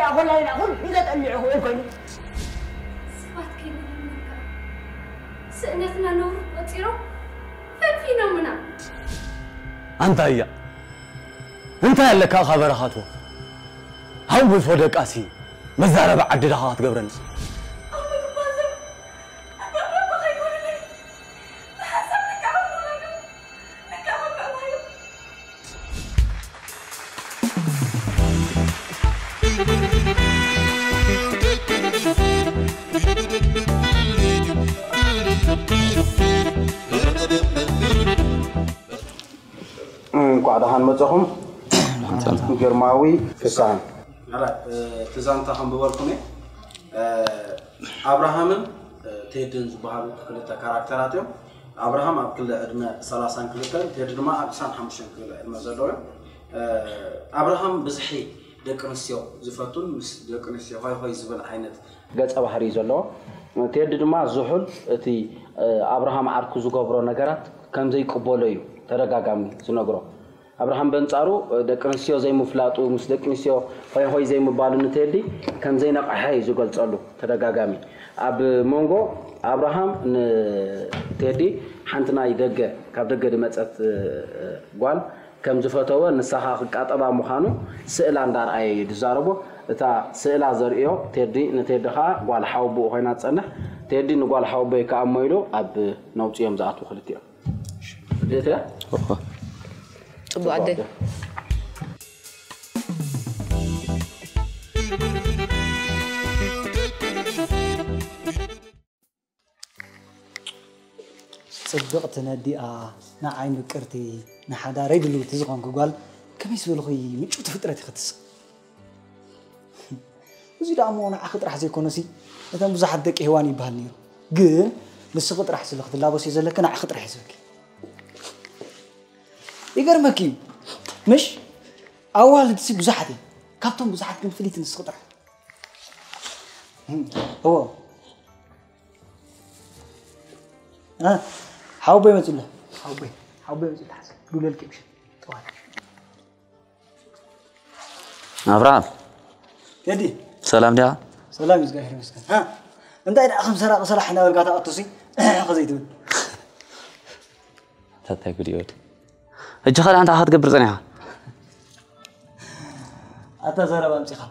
ኣኾላይ ናኹን ንዘጠሊዑ ክብል ኮይኑ። ሰባት ከይመለመልካ ስእነትና ነውሪ ቆጺሮም ፈንፊኖምና። ኣንታ እያ እንታይ ኣለካ እኻ በረኻት ወፍ? ሃው ብፎ ደቃሲ መዛረቢ ዓዲ ዳኻ ክትገብረኒ። ኣብ ምግባዘም ኣብ መብረቕ ከይኮኑለይ ብሓሳብ ንቃ ከምኡላዶ ንቃ ከምዕባዩ። እንኳዕ ደሓን መፀኹም። ግርማዊ ፍስሃ። እቲ ዛንታ ከንብበልኩም እየ። ኣብርሃምን ቴድን ዝበሃሉ ክልተ ካራክተራት እዮም። ኣብርሃም ኣብ ክሊ ዕድመ ሰላሳን ክልተን፣ ቴዲ ድማ ኣብ ዕስራን ሓሙሽተን ክሊ ዕድመ ዘለዎ እዮም። ኣብርሃም ብዝሒ ደቂ ኣንስትዮ ዝፈቱን ምስ ደቂ ኣንስትዮ ሆይ ሆይ ዝብል ዓይነት ገፀ ባህሪ እዩ ዘለዎ። ቴዲ ድማ ዝሑል እቲ ኣብርሃም ዓርኩ ዝገብሮ ነገራት ከም ዘይቅበሎ እዩ ተደጋጋሚ ዝነግሮ። ኣብርሃም በንፃሩ ደቂ ኣንስትዮ ዘይምፍላጡ፣ ምስ ደቂ ኣንስትዮ ሆይ ሆይ ዘይምባሉ ንቴዲ ከም ዘይነቕሐ እዩ ዝገልፀሉ ተደጋጋሚ። ኣብ መንጎ ኣብርሃም ንቴዲ ሓንቲ ናይ ደገ ካብ ደገ ዝመፀት ጓል ከም ዝፈተወ ንሳ ከዓ ክቃጠባ ምዃኑ ስእላ እንዳርኣየ እዩ ዝዛረቦ። እታ ስእላ ዘርእዮ ቴዲ ንቴዲ ከዓ ጓል ሓወቦኡ ኮይና ትፀንሕ። ቴዲ ንጓል ሓወቦይ ከዓ እሞ ኢሉ ኣብ ነውፂኦም ዝኣትዉ ክልቲኦም። ፅቡቅ ኣደ ፅብቕቲ ነዲኣ ንዓይ ምቅርቲ ንሓዳረይ ድልውቲ ዝኾንኩ ጓል ከመይ ዝበልኹ ምጭውቲ ፍጥረት ኢኺ ትስቕ እዚ ደኣ እሞ ንዓኺ ጥራሕ ዘይኮነሲ እተን ብዙሓት ደቂ ሄዋን ይበሃል ነይሩ ግን ንስኺ ጥራሕ ስለ ክትላበስዮ ዘለኪ ንዓኺ ጥራሕ እዩ ዝበኪ ይገርመኪ እዩ ምሽ ኣዋልድሲ ብዙሓት እየን ካብቶም ብዙሓት ግን ፍልይቲ ንስኺ ጥራሕ እዎ ሓውቦይ መፅለ ሓውቦይ ሓውቦይ መፅለ ሓሰ ዱለልኪ ምሽ ጠዋት ኣብርሃም ቴዲ ሰላም ዲኻ? ሰላም እዩ እግዚኣብሔር ይመስገን። ሃ እንታይ ደኣ ከም ሰራቂ ሰራሕ እናበልካ ተኣቱሲ ከዘይትብል። ታታይ ጉድ ይወድ ሕጂ ኸ ኣንታ ክትገብር ጸኒኻ? ኣታ ዘረባ ኣምጺኻ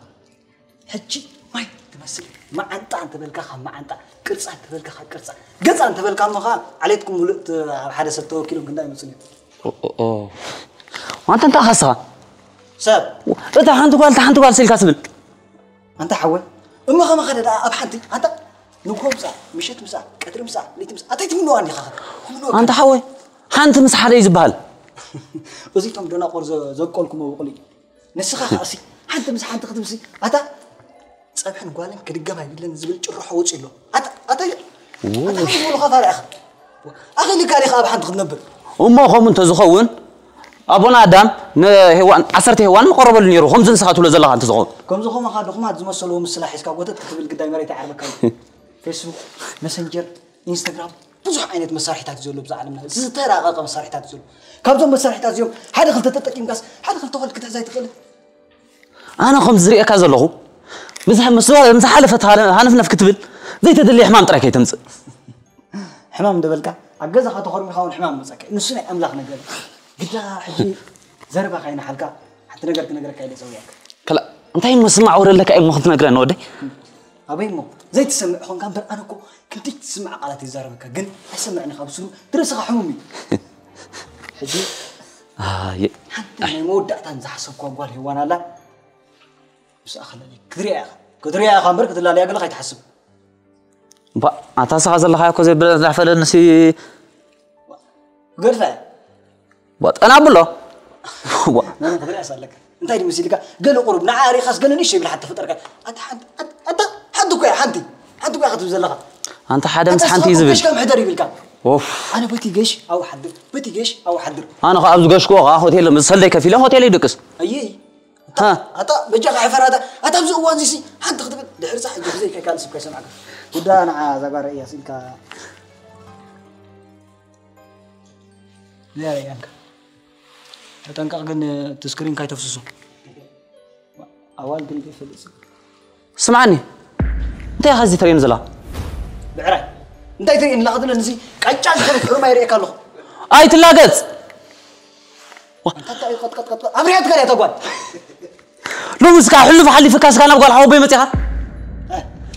ሕጂ ማይ ትመስል መዓንጣ እንተበልካ ካብ መዓንጣ ቅርጻ እንተበልካ ካብ ቅርጻ ገጻ እንተበልካ እሞ ኸዓ ዓሌትኩም ሙሉእ ኣብ ሓደ ሰብ ተወኪሎም ክንዳ ይመጹን እዮም። ዋንተ እንታይ ኻስኻ ሰብ እታ ሓንቲ ጓል እታ ሓንቲ ጓል ስልካ ትብል ኣንታ ሓወይ እሞ ከማኻ ደኣ ኣብ ሓንቲ ኣንታ ንግሆ ምሳኣ ምሸት ምሳኣ ቀትሪ ምሳኣ ለይቲ ምሳኣ ኣታይ ትምንዋ እንዲኻ ትምንዋ ኣንታ ሓወይ ሓንቲ ምስ ሓደ እዩ ዝበሃል እዚቶም ደናቆር ዘብቆልኩም ኣብቁል እዩ ንስኻ ከኣሲ ሓንቲ ምስ ሓንቲ ክትምሲ ኣታ ጸብሕን ጓልን ክድገም ኣይብለን ዝብል ጭርሖ ወፂ ኣሎ ኣታ ኣታ ኣታ ወልኻ ታሪኻ ኣኺልካ ዲኻ ኣብ ሓንቲ ክትነብር እሞ ከምኡ እንተዝኸውን ኣቦና ኣዳም ንሄዋን ዓሰርተ ሄዋን ምቐረበሉ ነይሩ ከምዚ ንስኻ ትብሎ ዘለኻ እንተዝኸውን ከምዚ ከማኻ ድኹማት ዝመሰልዎ ምስላ ሒዝካ ጎተት ክትብል ግዳይ መሬት ኣይዓርበካ ፌስቡክ መሰንጀር ኢንስታግራም ብዙሕ ዓይነት መሳርሒታት እዩ ዘሎ ብዛ ዓለምና ዝተራቐቐ መሳርሒታት እዩ ዘሎ ካብዞም መሳርሒታት እዚኦም ሓደ ክልተ ተጠቂምካስ ሓደ ክልተ ኮል ክትሕዝ ኣይትኽእልን ኣነ ከም ዝሪእካ ዘለኹ ብዝሕ ምስ ዝበለ ምስ ሓለፈት ሃነፍነፍ ክትብል ዘይተደለየ ሕማም ጥራይ ከይተምፅእ ሕማም እንደበልካ ኣብ ገዛኻ ተኾርሚኻ እውን ሕማም መፀካ ንሱ ናይ ኣምላኽ ነገር ግዳ ሕጂ ዘረባኻ ይንሓልካ ሓንቲ ነገር ክነገረካ ኢለ ፀውያካ ከላ እንታይ እሞ ስማዕ ወረ ኣለካ እሞ ክትነግረኒ ወደይ ኣበይ እሞ ዘይትሰምዕ ኾንካ እምበር ኣነ እኮ ክንደይ ትስማዕ ቃላት ይዛረበካ ግን ኣይሰምዕን ኢኻ ብስሩ ድረስኻ ሕሙም እዩ ሕጂ ሓንቲ ናይ መወዳእታን ዝሓሰብኳ ጓል ሄዋን ኣላ ምስኣ ክለሊ ክትሪያ ኢኻ ክትሪያ ኢኻ እምበር ክትላለያ ገለ ከይትሓስብ እባ ኣታ ስኻ ዘለኻዮ እኮ ዘይብለ ዝሕፈለኒ ሲ ክገድፋ እያ ዋ ጠና ብሎ ዋ መን ክድርያስ ኣለካ እንታይ ድምስ ኢልካ ገለ ቁሩብ ንዓ ሪኻስ ገለ ንእሽቶ ይብል ሓቲ ፈጠርካ ኣታ ሓንቲ ኣታ ሓንቲ እኮ እያ ሓንቲ ሓንቲ እኮ እያ ክትብል ዘለኻ ኣንተ ሓደ ምስ ሓንቲ እዩ ዝብል ገሽ ከም ሕደር ይብልካ ኣነ በቲ ገሽ ኣብኡ ሓድር በቲ ገሽ ኣብኡ ሓድር ኣነ ከ ኣብዚ ገሽክዎ ከኣ ሆቴል ምስ ሰልደይ ከፊለ ሆቴል ይድቅስ ኣየይ ኣታ በጃኻ ሕፈር ኣታ ኣታ ኣብዚ እዋን ዚሲ ሓንቲ ክትብል ድሕሪ ሳ ሕጂ ብዘይካ ካልእ ስብካ ይሰምዓካ ጉዳ ንዓ እዛ ጓል ርእያ ስኢልካ እዚኣ ርእያንካ ተጠንቀቕ ግን እቲ ስክሪን ካይተፍስሱ ኣዋል ግን ዘይፈልጥ ስምዓኒ፣ እንታይ ኢኻ እዚ ተርእየኒ ዘለኻ? ብዕራይ እንታይ ትርእየኒ ኣለኻ ትብለኒ? እዚ ቃንጫ ዝኮነ ሕሩማ ይርእየካ ኣለኹ። ኣይትላገጽ። ኣንታ እንታይ እዩ ቀጥቀጥቀጥቀ ኣብርያትካ ድያ ተጓል? ሎሚ ስጋ ሕሉፍ ሓሊፍካ ስጋ ናብ ጓል ሓወቦይ መጺኻ?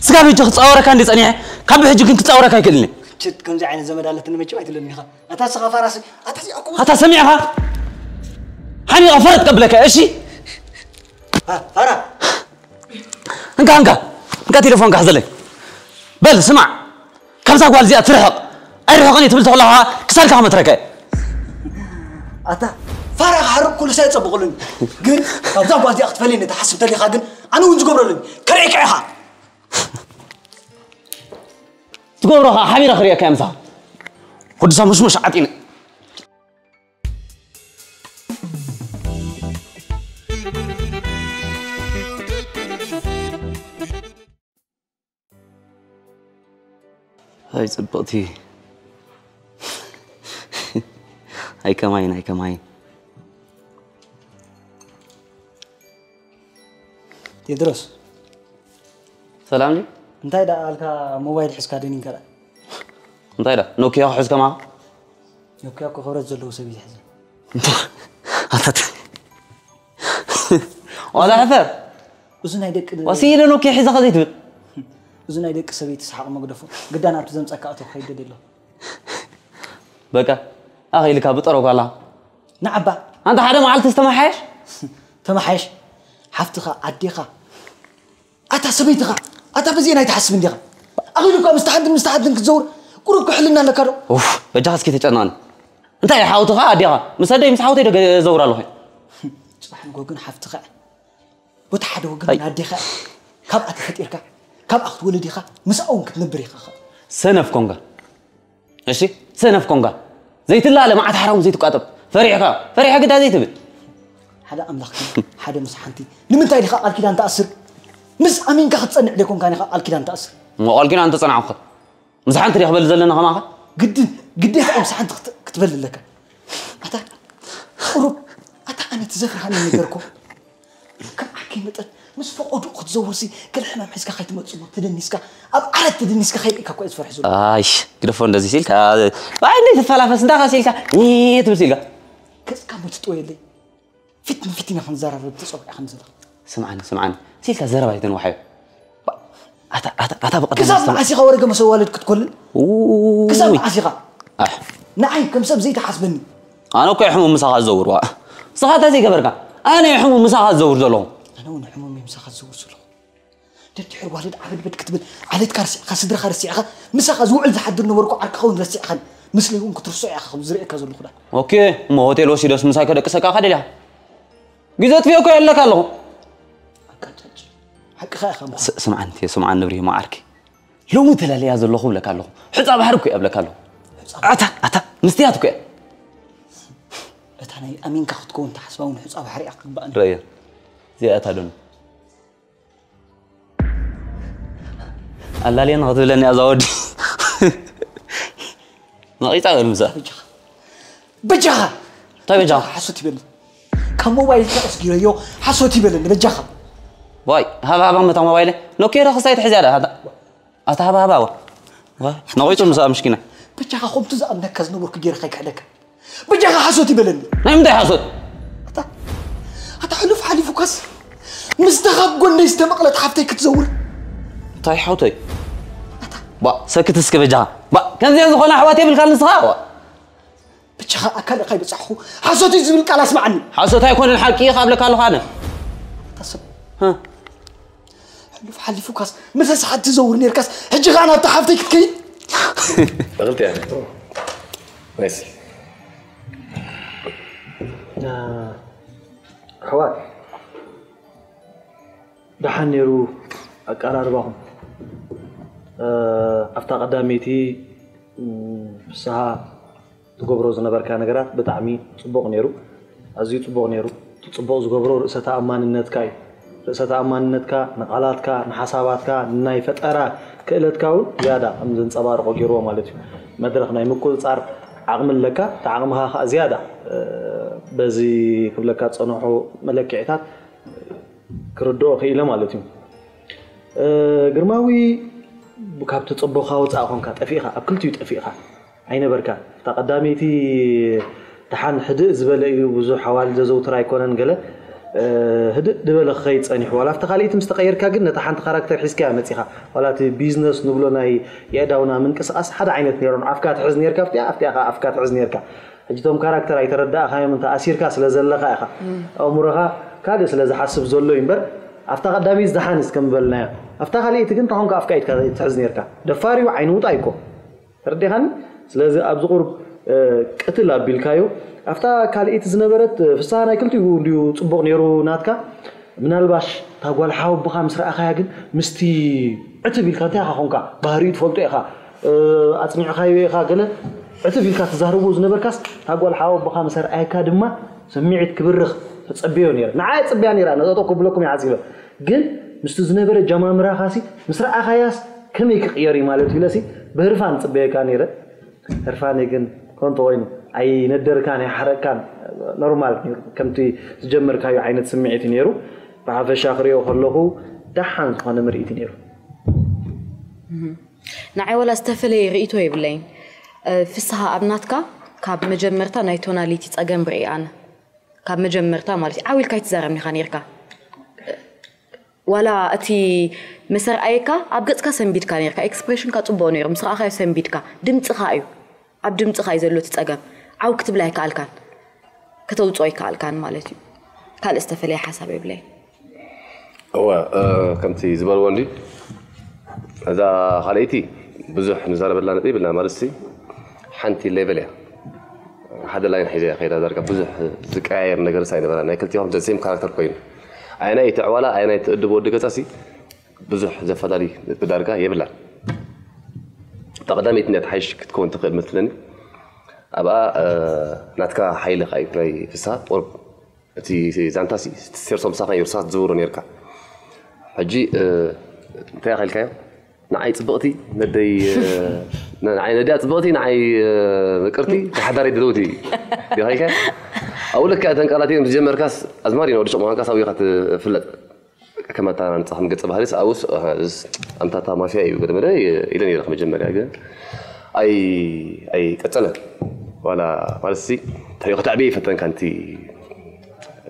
ስጋ በጂ ክጻወረካ እንዲ ጸኒሐ፣ ካብ ሕጂ ግን ክጻወረካ ኣይክእልን እየ። ችት፣ ከምዚ ዓይነት ዘመድ ኣለትኒ መቸም ኣይትብለኒ ኢኻ። ኣታ ስኻ ፋራሲ፣ ኣታ እዚ ኣኩ ኣታ ሰሚዕኻ? ሓኒቐ ፈረጥ ቀብለካ እሺ። ፋራ። እንካ እንካ፣ እንካ ቴሌፎንካ ሕዘለይ። በል ስማዕ፣ ካብዛ ጓል እዚኣ ትርሕቕ። ኣይርሕቕን እየ ትብል ተኾላ ክሳድካ ክመትረካ እየ። ኣታ ፋራ ክሓርቅ ኩሉ ሰብ ይጸብቕሉኒ። ግን ካብዛ ጓል እዚኣ ክትፈልየኒ ትሓስብ ተሊኻ ግን ኣነ እውን ዝገብረሉኒ። ከርእየካ ኢኻ። ትገብሮ ኸዓ ሓቢረ ክርእየካ እየ ምሳኻ። ወዲ ሳሙሽሙሽ ዓጢነ። ኣይ ጽብቕቲ። ኣይ ከማይን፣ ኣይ ከማይን። ቴድሮስ። ሰላም ድዩ? እንታይ ደኣ ኣልካ ሞባይል ሒዝካ ደኒንካ ደኣ? እንታይ ደኣ? ኖኪያ ሒዝካ ማኻ? ኖኪያ እኮ ክብረት ዘለዎ ሰብ እዩ ዝሕዘ። ኣታት። ዋላ ሕፈር። እዚ ናይ ደቂ ዋሲ ኢለ ኖኪያ ሒዘ ከዘይ ትብል። እዚ ናይ ደቂ ሰበይቲ ሰሓቕ መግደፎ። ግዳ ናብቲ ዘምጸካ ኣቶ ከይደ ደሎ። በቃ፣ ኣኺልካ ብጠረኳላ። ንዓባ። ኣንታ ሓደ መዓልቲ ዝተመሓየሽ? ተመሓየሽ። ሓፍትኻ፣ ኣዴኻ፣ ኣታ ሰበይትኻ፣ ኣታ በዚኤን ኣይትሓስብ እንዲኻ። ኣኺሉካ ምስቲ ሓንትን ምስቲ ሓንትን ክትዘውር ቁሩብ ክሕልና ኣለካ ዶ? ኡፍ፣ በጃኻ እስኪ ተጨናኒ። እንታይ ሓውትኻ ኣዴኻ? ምስ ኣደይ ምስ ሓውተይ ዶ ገ-፣ ዘውር ኣለኹ? ጽባሕ ንጎ ግን ሓፍትኻ እያ። በቲ ሓደ ወገን ኣይ። ኣዴኻ እያ። ካብኣ ተፈጢርካ፣ ካብኣ ክትወልድ ኢኻ፣ ምስኣ እውን ክትነብር ኢኻ። ሰነፍ ኮንካ። እሺ፣ ሰነፍ ኮንካ። ዘይትላለ መዓት ሓራውን ዘይትቋጠብ። ፈሪሕካ፣ ፈሪሐ ግዳ ዘይትብል። ሓደ ኣምላኽ ግን ሓደ ምስ ሓንቲ ንምንታይ ዲኻ ቃል ኪዳን ትኣስር? ምስ ኣሚንካ ክትጸንዕ ደይኮንካ ዲኻ ቃል ኪዳን ትኣስር? እሞ ቃል ኪዳን ተጸናዕኩ። ምስ ሓንቲ ዲኻ በል ዘለና ከማኻ? ግድን፣ ግዴታ ምስ ሓንቲ ክት-፣ ክትበል ኣለካ። ኣታ ቁሩብ፣ ኣታ ኣነ ትዘፍርሃኒ ነገር እኮ ከም ዓርከይ መጠን ምስ ፈቐድኡ ክትዘውርሲ ገለ ሕማም ሒዝካ ከይትመጽእ እሞ ተደኒስካ ኣብ ዓራት ተደኒስካ ከይርእየካ እኮ እየ ዝፈርሕ ዘሎ። ኣይሽ፣ ግደፎ እንደዚ ሲልካ። ኣይ፣ እንዴት ትፈላፈስ? እንዳኻ ሲልካ፣ እ፣ ትብል ሲልካ። ገጽካ ሞ ትጥወየለይ። ፊት ንፊት ኢና ክንዘራረብ ተጸዊዕካ ንዘለኻ። ስምዓኒ፣ ስምዓኒ። ሲልካ ዘረባ ኣይተንዋሓዮ። ባ-፣ ኣታ፣ ኣታ፣ ኣታ ብቐደም ክሳብ ኣስተማ- መዓስ ኢኻ ወረ ገመሰ ዋልድ ክትኮልን? ኡይ። ክሳብ መዓስ ኢኻ? ኣሕ። ንዓይ ከም ሰብ ዘይትሓስበኒ? ኣነ እኮ እየ ሕሙም ምሳኻ ዝዘውር፣ ዋ። ንስኻ እንታይ ዘይገበርካ? ኣነ እየ ሕሙም ምሳኻ ዝዘውር ዘለኹ። ኣነ እውን ሕሙም እየ ምሳኻ ዝዘውር ዘለኹ። ደድሕሪ ዋልድ ዓበድበድ ክትብል፣ ዓሌትካ ረሲዕካ፣ ስድራኻ ረሲዕካ፣ ምሳኻ ዝውዕል ዝሓድር ነበርኩ ዓርክኻ እውን ረሲዕካኒ። ምስለይ እውን ክትርስዖ ኢኻ ከም ዝርእየካ ዘለኹ ዳ። ኦኬ፣ እሞ ሆቴል ወሲደስ ምሳይ ከደቅሰካ ከደልያ? ግዜ ኣጥፊኤ እኮ የለካ ኣለኹ። ኣቃጫጭ። ሓቅኻ ኢኻ ምዃን። ስ-፣ ስምዓኒ፣ ስምዓኒ ንብሪ፣ እሞ ዓርኪ። ሎሚ ተላልያ ዘለኹ እብለካ ኣለኹ። ሑጻ ባሕሪ እኮ እየ እብለካ ኣለኹ። ሑጻ ኣታ፣ ኣታ፣ ምስትያት እኮ እየ። እታ ናይ ኣሚንካ ክትከውን ተሓስባ እውን ሑጻ ባሕሪ እያ ክትግባኣኒ። ርእየ። እዚኣ እታ ዶኒ። ኣላልየኒ ክትብለኒ እያ እዛ ወዲ። ነቒጻ በል ምሳኣ። በጃኻ። በጃኻ። እንታይ በጃኻ? ሓሶት ይበለኒ። ካብ ሞባይልካ ኣስጊረዮ ሓሶት ይበለኒ በጃኻ። ዋይ፣ ሃባ ሃባ መታ ሞባይለ። ኖኪያ ዶ ክስታይ ትሕዝያ ዳ? ኣታ ሃባ ሃባ ዋ። ዋ፣ ነቒጹ ምሳኣ ምስኪና። በጃኻ ከምቲ ዝኣምነካ ዝነበርኩ ጌርካ ይክሕደካ። በጃኻ ሓሶት ይበለኒ። ናይ ምንታይ ሓሶት? ኣታ፣ ኣታ ሕሉፍ ሓሊፉካስ ምስታ ካብ ጎነይ ዝተመቕለት ሓፍተይ ክትዘውር። እንታይ ሓውተይ? ኣታ። ባ፣ ሰክት እስኪ በጃኻ። ባ፣ ከምዚአን ዝኾና ኣሕዋት የብልካ ንስኻ? ባ። በጃኻ ኣካልኻ ይበጻሕኹ። ሓሶት እዩ ዝብል ቃል ኣስምዓኒ። ሓሶት ኣይኮነን፣ ሓቂ እዩ ካብለካ ኣለኹ ኣነ። ኣታ ሰብ። ሃ። ሕሉፍ ሓሊፉካስ፣ ምሰ ሰዓት ትዘውር ኔርካስ፣ ሕጂ ኸኣ ናብታ ሓፍተይ ክትከይድ? ብኽልቲኣን። ናይሲ። ና፣ ኣሕዋት፣ ደሓን ኔሩ ኣቀራርባኹም። እ፣ ኣብታ ቀዳመይቲ፣ ም፣ ፍስሃ ትገብሮ ዝነበርካ ነገራት ብጣዕሚ ጽቡቕ ነይሩ። ኣዝዩ ጽቡቕ ነይሩ። እቲ ጽቡቕ ዝገብሮ ርእሰ ተኣማንነትካ እዩ። ርእሰ ተኣማንነትካ ንቓላትካ፣ ንሓሳባትካ፣ ንናይ ፈጠራ ክእለትካ እውን ዝያዳ ከም ዘንጸባርቖ ገይርዎ ማለት እዩ። መድረኽ ናይ ምቁጽጻር ዓቕሚ ኣለካ። እቲ ዓቕምኻ ከኣ ዝያዳ፣ እ፣ በዚ ክብለካ ዝጸንሖ መለክዒታት ክርድኦ ክኢለ ማለት እዩ። ግርማዊ፣ ካብ ተጸቦኻ ወጻእ ኾንካ፣ ጠፊእኻ፣ ኣብ ክልቲኡ ጠፊእኻ ኣይነበርካን። እታ ቀዳመይቲ ደሓን ህድእ ዝበለ እዩ፣ ብዙሕ ኣዋልድ ዘዘውትር ኣይኮነን ገለ፣ ህድእ ዝበለ ክኸይድ ጸኒሑ። ዋላ ኣብታ ካልኣይቲ ምስ ተቐየርካ ግን ነታ ሓንቲ ካራክተር ሒዝካያ መጺኻ። ዋላ እቲ ቢዝነስ ንብሎ ናይ የእዳውና ምንቅስቓስ ሓደ ዓይነት ነይሩ። ኣፍካ ትሕዝ ነርካ ኣብቲኣ፣ ኣብቲኣ ከኣ ኣፍካ ትሕዝ ነርካ። ሕጂ እቶም ካራክተር ኣይተረዳእኻዮም እንተ ኣሲርካ ስለ ዘለኻ ኢኻ። ኣእምሮኻ ካልእ ስለ ዝሓስብ ዘሎ እዩ እምበር፣ ኣብታ ቀዳመይቲ ደሓን እስከ ምበልናያ። ኣብታ ካልኣይቲ ግን ተኾንካ ኣፍካ ኢድካ ትሕዝ ነርካ። ደፋር እዩ፣ ዓይኑ ውጣ እኮ። ተረዲኻኒ? ስለዚ ኣብዚ ቁሩብ ቅትል ኣቢልካዮ። ኣብታ ካልኣይቲ ዝነበረት ፍስሃ ናይ ክልቲኡ እንድዩ ጽቡቕ ነይሩ ናትካ። ምናልባሽ እታ ጓል ሓወቦኻ ምስ ረኣኻያ ግን ምስቲ ዕትብ ኢልካ እንታይ ኢኻ ኾንካ? ባህሪኡ ትፈልጦ ኢኻ፣ ኣጽኒዕኻዮ ኢኻ ገለ ዕትብ ኢልካ ትዛረቦ ዝነበርካስ እታ ጓል ሓወቦኻ ምስ ኣርኣየካ ድማ ስምዒት ክብርኽ ተጸብዮ ነይረ። ንዓ እየ ጽብያ ነይራ፣ ነጠጠው ክብለኩም እየ ሓሲበ። ግን ምስቲ ዝነበረ ጀማምራኻሲ ምስ ረኣኻያስ ከመይ ክቕየር እዩ ማለት እዩ ኢለሲ ብህርፋን ጽበየካ ነይረ። ህርፋነይ ግን ኮንቶ ኮይኑ ኣይነደርካን ኣይሓረቅካን፣ ኖርማል ነይሩ። ከምቲ ዝጀመርካዮ ዓይነት ስምዒት እዩ ነይሩ። ብሓፈሻ ክሪኦ ከለኹ ደሓን ዝኾነ ምርኢት እዩ ነይሩ። ንዓይ ዋላ ዝተፈለየ ርእይቶ የብለይን። ፍስሃ ኣብ ናትካ ካብ መጀመርታ ናይ ቶናሊቲ ጸገም ርእየ ኣነ። ካብ መጀመርታ ማለት እዩ። ዓው ኢልካ ኣይትዛረብን ኢኻ ነይርካ። ዋላ እቲ ምስ ኣርኣየካ ኣብ ገጽካ ሰንቢድካ ነይርካ። ኤክስፕሬሽንካ ጽቡቕ ነይሩ። ምስ ረኣኻዮ ሰንቢድካ። ድምጽኻ እዩ። ኣብ ድምጽኻ እዩ ዘሎ እቲ ጸገም። ዓው ክትብል ኣይከኣልካን። ከተውጽኦ ኣይከኣልካን ማለት እዩ። ካልእ ዝተፈለየ ሓሳብ የብለይን። እወ፣ ከምቲ ዝበልዎ እንዲ እዛ ካልኣይቲ ብዙሕ ንዛረበላ ነጥቢ ይብልና ማለት ሲ ሓንቲ ሌቨል እያ። ሓደ ላይን ሒዛ እያ ከይዳ ዳርጋ ብዙሕ ዝቀያየር ነገር ሳ ኣይነበራ ናይ ክልቲኦም ዘ ሴም ካራክተር ኮይኑ ኣየናይ እቲ ዕዋላ ኣየናይ እቲ እድብ ወዲ ገዛ ሲ ብዙሕ ዘፈላለዩ ነጥቢ ዳርጋ የብላን። እታ ቀዳመይቲ እያ ትሓይሽ ክትከውን ትኽእል መስለኒ። ኣብኣ ናትካ ሓይሊ ካ ናይ ፍስሃ ቁርብ እቲ ዛንታ ሲ ሴርሶ ምሳኻ እዩ ርሳስ ትዝውሮ ነርካ። ሕጂ እንታይ ኢኻ ኢልካዮ? ንዓይ ጽብቕቲ ነደይ ንዓይ ነደያ ጽብቕቲ ንዓይ ምቅርቲ ተሓዳሪ ድልውቲ ዲኻ ኢልካዮ? ኣብኡ ልክዕ እተን ቃላት እዮም ዝጀመርካስ ኣዝማሪ ነው ወዲ ሱቕ ምዃንካስ ኣብኡ ኢኻ ትፍለጥ። ከመታ ንጻ ከም ገጸ ባህሪስ ኣብኡስ ኣምታታ ማፍያ እዩ ገደመደ ኢለ ነይረ መጀመርያ ግን ኣይ ኣይ ቀጸለ ዋላ ማለት ሲ ተሪኦ ክትዕብየ ይፈተን ካንቲ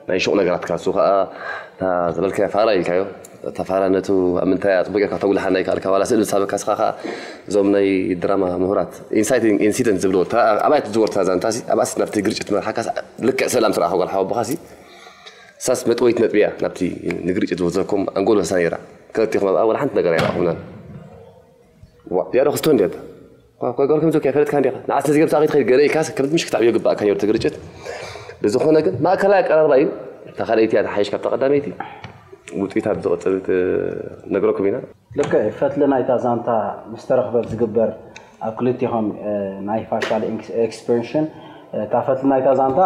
ናይ ሹቕ ነገራት ካሱ ከዓ እታ ዝበልካዮ ፋራ ኢልካዮ። እታ ፋራ ነቱ ኣብ ምንታይ ኣጥቢቀ ካብ ተጉልሓና ይከኣልካ ዋላ ስእሊ ዝሳበካ ስኻ ከዓ እዞም ናይ ድራማ ምሁራት ኢንሳይቲንግ ኢንሲደንት ዝብልዎ እታ ኣብኣ ትዝወር እታ ዛንታ ሲ ኣብኣስ ናብቲ ግርጭት መርሓካ ልክዕ ሰላም ስረኣኻ ጓል ሓወቦኻ ሲ ሳስ መጥወይት ነጥቢ እያ ናብቲ ንግርጭት ዝወዘኩም ኣንጎል ወሳ ነይራ ክልቲኹም ኣብኣ ዋላ ሓንቲ ነገር ኣይረኣኹምናን። ዋ ያዶ ክስቶ እንዴት ኳ ኳ ጓል ከምዚ ከፈለትካ እንዴ ንዓስ ተዝገብታ ከይት ከይት ገለ ኢልካስ ከምዚ ምሽ ክትዓብዮ ግባእካ ነይሩ ትግርጭት። ብዝኾነ ግን ማእከላይ ኣቀራርባ እዩ። እታ ካልኣይቲ እያ ትሓይሽ ካብታ ቀዳመይቲ። ውፅኢታ ብዝቕፅል ነግረኩም ኢና። ልክዕ እዩ። ፈትሊ ናይታ ዛንታ ምስ ተረኽበት ዝግበር ኣብ ክልቲኾም ናይ ፋሻል ኤክስፕሬሽን እታ ፈትሊ ናይታ ዛንታ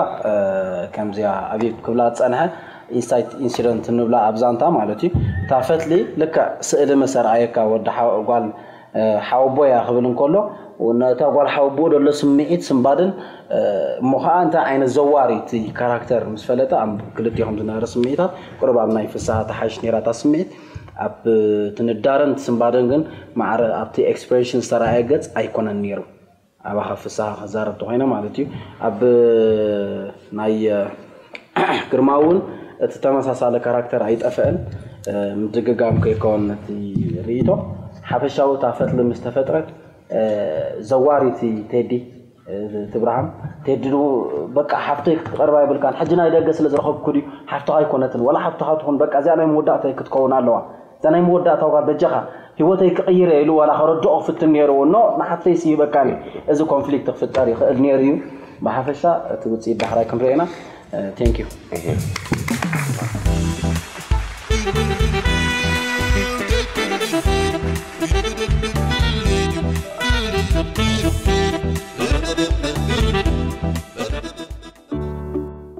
ከምዚኣ ኣብይ ክብላ ዝፀንሐ ኢንሳይት ኢንሲደንት ንብላ ኣብ ዛንታ ማለት እዩ። እታ ፈትሊ ልክዕ ስእሊ ምስ ኣርኣየካ ወዲ ሓ- ጓል ሓወቦ እያ ክብል እንከሎ ነታ ጓል ሓወቦ ደሎ ስምዒት ስንባድን እሞ ከዓ እንታይ ዓይነት ዘዋሪ እቲ ካራክተር ምስ ፈለጠ ኣብ ክልቲኹም ዝነበረ ስምዒታት ቁሩብ ኣብ ናይ ፍስሃ ተሓይሽ ነይራ እታ ስምዒት ኣብ ትንዳረን ትስንባደን ግን ማዕረ ኣብቲ ኤክስፕሬሽን ዝተረኣየ ገጽ ኣይኮነን ነይሩ። ኣባኻ ፍስሃ ክዛረብ ተኾይነ ማለት እዩ። ኣብ ናይ ግርማ እውን እቲ ተመሳሳለ ካራክተር ኣይጠፍአን። ምድግጋም ከይከውን ነቲ ርእይቶ ሓፈሻዊ እታ ፈትሊ ምስ ተፈጥረት ዘዋሪቲ ቴዲ ትብርሃም ቴዲ በቃ ሓፍተይ ክትቀርባ ይብልካን ሕጂ ናይ ደገ ስለ ዝረኸብኩ ድዩ ሓፍትኻ ኣይኮነትን ወላ ሓፍትኻ ትኹን በቃ እዚኣ ናይ መወዳእታ ክትከውን ኣለዋ እዛ ናይ መወዳእታ ጓል በጃኻ ህይወተይ ክቕይር እየ ኢሉ ዋላ ከረድኦ ክፍትን ነይርዎ ኖ ንሓፍተይ ስይበካን እዚ ኮንፍሊክት ክፍጠር ይኽእል ነይሩ እዩ ብሓፈሻ እቲ ውፅኢት ዳሕራይ ክንሪኦ ኢና thank you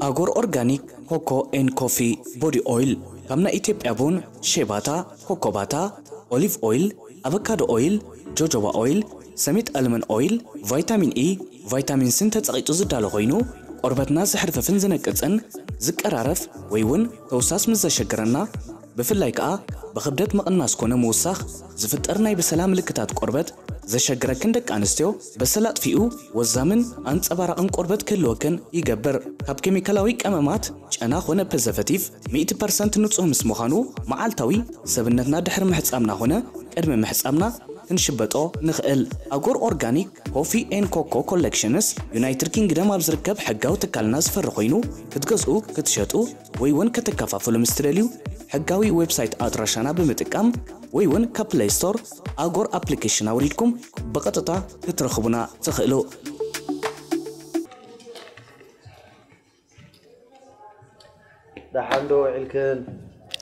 ኣጎር ኦርጋኒክ ኮኮ ኤን ኮፊ ቦዲ ኦይል ካብ ናይ ኢትዮጵያ ቡን ሼባታ ኮኮባታ ኦሊቭ ኦይል ኣቨካዶ ኦይል ጆጆባ ኦይል ሰሚጥ ኣልመን ኦይል ቫይታሚን ኢ ቫይታሚን ስን ተጸቒጡ ዝዳሎ ኮይኑ ቆርበትና ዝሕርፍፍን ዝነቅጽን ዝቀራረፍ ወይ እውን ተውሳስ ምስ ዘሸግረና ብፍላይ ከኣ ብኽብደት ምቕናስ ኮነ ምውሳኽ ዝፍጠር ናይ በሰላ ምልክታት ቆርበት ዘሸግረክን ደቂ ኣንስትዮ፣ በሰላ ኣጥፊኡ ወዛምን ኣንጸባራቕን ቆርበት ክህልወክን ይገብር። ካብ ኬሚካላዊ ቀመማት ጨና ኾነ ፕሪዘርቨቲቭ ሚእቲ ፐርሰንት ንጹህ ምስ ምዃኑ፣ መዓልታዊ ሰብነትና ድሕሪ ምሕጻብና ኾነ ቅድሚ ምሕጻብና ክንሽበጦ ንኽእል። ኣጎር ኦርጋኒክ ኮፊ ኤን ኮኮ ኮሌክሽንስ ዩናይትድ ኪንግደም ኣብ ዝርከብ ሕጋዊ ትካልና ዝፈሪ ኮይኑ፣ ክትገዝኡ፣ ክትሸጡ ወይ እውን ከተከፋፍሉ ምስ ትደልዩ፣ ሕጋዊ ዌብሳይት ኣድራሻና ብምጥቃም ወይ እውን ካብ ፕለይ ስቶር ኣጎር ኣፕሊኬሽን ኣውሪድኩም ብቐጥታ ክትረኽቡና ትኽእሉ። ደሓን ዶ ውዒልክን?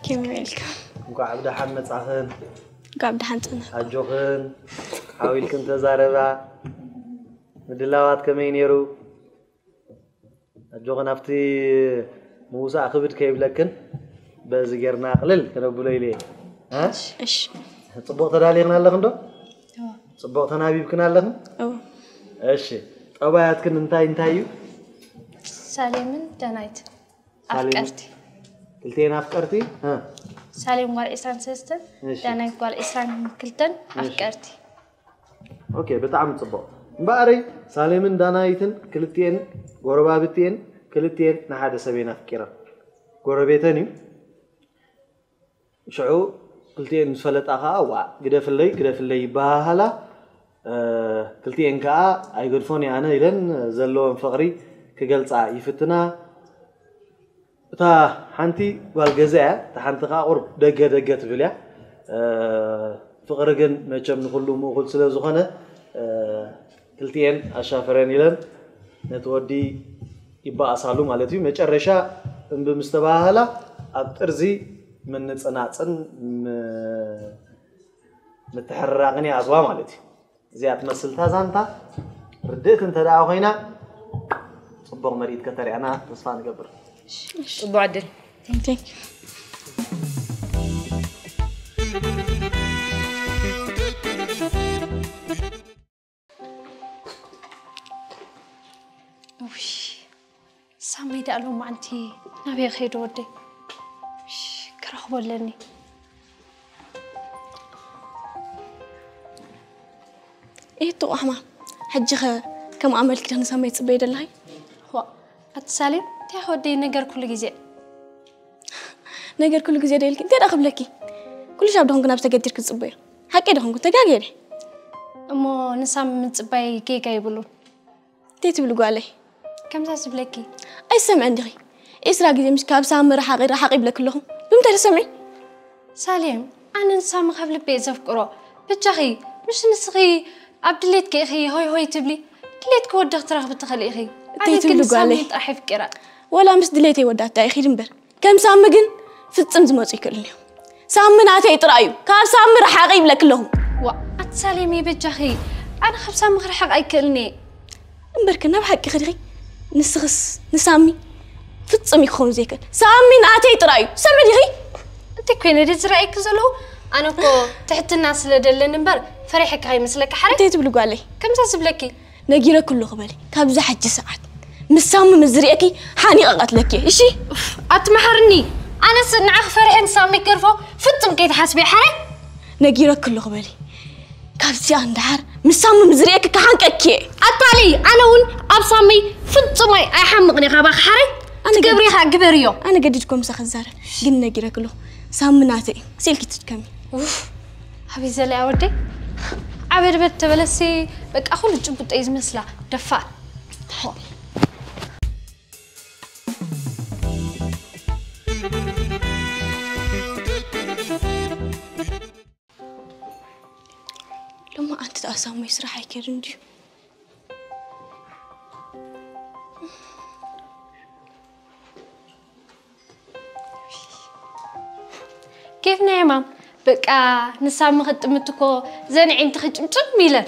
ከመይ ውዒልካ? እንኳዕ ብደሓን መጻኽን። እንኳዕ ብደሓን ጸናሕኩም። ኣጆኽን፣ ሓው ኢልክን ተዛረባ። ምድላዋት ከመይ ነይሩ? ኣጆኽን፣ ኣብቲ ምውሳእ ክብድ ከይብለክን በዚ ጌርና ቅልል ከነብሎ ኢለ እየ። እ? እሺ። ጽቡቕ ተዳሊኽን ኣለኽን ዶ? ጽቡቕ ተናቢብክን ኣለኽን? እዎ። እሺ። ጠባያትክን እንታይ እንታይ እዩ? ሳሌምን ዳናይትን ሳሌም- ኣፍቀርቲ። ክልቴን ኣፍቀርቲ? እ። ሳሌም ጓል ዒስራን ሰለስተን እሺ። ዳናይት ጓል ዒስራን ክልተን ኣፍቀርቲ። ኦኬ፣ ብጣዕሚ ጽቡቕ። እምበኣረይ ሳሌምን ዳናይትን ክልቲኤን ጎረባብቲኤን፣ ክልቲኤን ንሓደ ሰብ እየን ኣፍቂረን። ጎረቤተን እዩ። ሽዑ ክልቲኤን ምስ ፈለጣ ከኣ፣ ዋ፣ ግደፍለይ፣ ግደፍለይ ይበሃሃላ። እ፣ ክልቲኤን ከኣ ኣይገድፎን እየ ኣነ ኢለን ዘለወን ፍቕሪ ክገልጻ ይፍትና። እታ ሓንቲ ጓል ገዛ እያ፣ እታ ሓንቲ ከኣ ቁሩብ ደገ ደገ ትብል እያ። እ፣ ፍቕሪ ግን መቸም ንኹሉ ምእኹል ስለ ዝኾነ፣ እ፣ ክልቲኤን ኣሻፈረን ኢለን ነቲ ወዲ ይበኣሳሉ ማለት እዩ። መጨረሻ እምቢ ምስ ተበሃሃላ፣ ኣብ ጥርዚ ምንጽናጽን ም-፣ ምትሕርራቕን ይኣትዋ ማለት እዩ። እዚኣ ትመስል እታ ዛንታ። ርድእቲ እንተ ደኣ ኮይና፣ ጽቡቕ ምርኢት ከተርእያና ተስፋ ንገብር። ጽቡቕ ዕድል። Thank you. ውይ፣ ሳመይ ደኣ ሎማዓንቲ ናበይ ከይዱ ወደይ? እሽ፣ ክረኽቦ ኣለኒ። እየቱ ኣሕማ፣ ሕጂ ኸ ከም ኣመልኪ ዶ ንሳመይ ትጽበይ ደለኺ? ዋእ፣ ኣቲ ሳሌም፣ እንታይ ከ ወደይ ነገር ኩሉ ግዜ? ነገር ኩሉ ግዜ ዶ ኢልኪ? እንታይ ደኣ ክብለኪ? ኩሉ ሻብ ዶ ኾንኩ ናብ ተገዲርኪ ትጽበዮ? ሓቂ ዶ ኾንኩ? ተጋግየ ድየ? እሞ ንሳሚ ምጽባይ ጌጋ የብሉን። እንታይ ትብሊ ጓለይ? ከምዛ ዝብለኪ። ኣይሰምዕን ዲኺ? ዒስራ ግዜ ምሽ ካብ ሳሚ ርሓቒ ርሓቒ ይብለኪ ኣለኹ። ብምንታይ ትሰምዒ? ሳሌም፣ ኣነ ንሳሚ ካብ ልበይ እየ ዘፍቅሮ። በጃኺ፣ ምሽ ንስኺ ኣብ ድሌትኪ ኢኺ ሆይ ሆይ ትብሊ። ድሌትኪ ወደኽ ትረኽቢ ትኽእሊ ኢኺ። ኣነ እንታይ ግን ትብሊ ጓለይ? ሳሚ ጥራሕ የፍቅራ። ወላ ምስ ድሌተይ ወዳታ ይኺድ እምበር፣ ከም ሳሚ ግን ፍጽም ዝመጹ ይክእልን እዮም። ሳሚ ናተይ ጥራይ እዩ። ካብ ሳሚ ርሓቒ ይብለኪ ኣለኹ። ዋ፣ ኣቲ ሳሌም በጃኺ። ኣነ ካብ ሳሚ ክርሕቕ ኣይክእልን እየ። እምበርኪ ናብ ሓቂ ክድኺ? ንስኽስ ንሳሚ ፍጽም እዩ ክኸውን ዘይክእል። ሳሚ ናተይ ጥራይ እዩ። ሰምዒ ዲኺ? እንታይ ኮይነ ድየ ዝረኣየኪ ዘለኹ? ኣነ እኮ ትሕትና ስለ ደለኒ እምበር ፈሪሐኪ ከይመስለኪ ሓረይ። እንታይ ትብሊ ጓለይ? ከምዛ ዝብለኪ። ነጊረኪ ኣለኹ በሊ። ካብዛ ሕጂ ሰዓት ምስ ሳሚ ምስ ዝርእየኪ ሓኒቐ ቀትለኪ እየ። እሺ? ኣቲ መሓርኒ። ኣነስ ንዓኺ ፈሪሐ ንሳሚ ክገርፎ ፍጹም ከይትሓስቢ ሓረይ። ነጊረኪ ኣለኹ በሊ። ካብዚኣ እንድሓር ምስ ሳሚ ምስ ዝርእየኪ ክሓንቀኪ እየ። ኣታሊ፣ ኣነ እውን ኣብ ሳሚ ፍጹም ኣይ-፣ ኣይሓምቕን እየ ካባኺ ሓረይ። ኣነ ትገብሪ ኢኻ ግበርዮ። ኣነ ገዲድኩም ምሳኺ ክዛረብ ግን ነጊረኪ ኣለኹ። ሳሚ ናተይ እዩ። ስኢልኪ ትድከሚ። ኡፍ፣ ኣበይ ዘላ እያ ወደይ? ዓበድበድ ተበለሲ በቃ ኩሉ ጭቡጥ እዩ ዝመስላ። ደፋር። ሎማዓንቲ ደኣ ሳሞይ ስራሕ ኣይከድን ድዩ? ኬፍ ናይ ማም በቃ ንሳሚ ክጥምት እኮ ዘን ዒንትኺ ጭምጭም ኢለን።